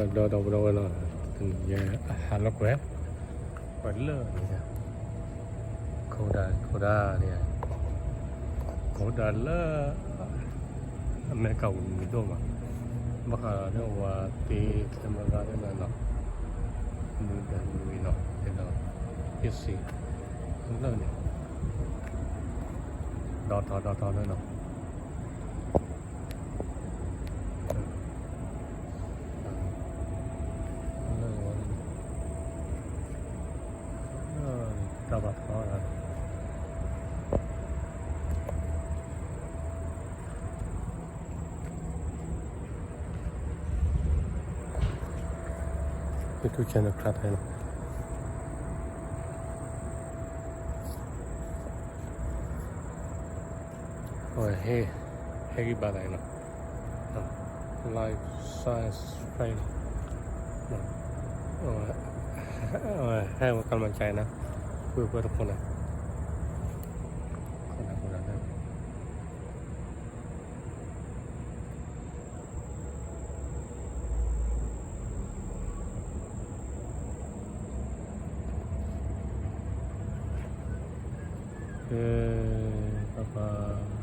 ဒီးဒီပုၢ်ဒီဝဲၢ်နီၤ, တနံၤညါအဟးလိာ်ကွဲ, ကွဲးလၢန့ၣ်, ခိၣ်ဒၣ် ခိၣ်ဒၣ်န့ၣ်, ခိၣ်ဒၣ်လၢ အမဲရကၤဝံၤမံၤဒိၣ်မး, ဘၣ်ဃးဒီးဝၤသ့ camera န့ၣ်နီၤ, မံၤဒီးမံၤနီၤ, အဲၣ်ဒိး ပ့စံ လၢန့ၣ်, ဒီထီၣ်ဒီထီၣ်လၢနီၤ. တၢ်ဘၣ်ထီၣ် YouTube channel ခါထဲလီၤ. အဝဲ ဟဲက့ၤဘၣ်သးအံၤနီၤ, life science fair နီၤ, အဝဲ ဟဲဝဲကလမၤကၠဲနီၤ, ကွ့ကွ့တခိၣ်န့ၣ်, ခိၣ်န့ၣ် ခိၣ်န့ၣ် ကဲ, ပၢ်ပၢ်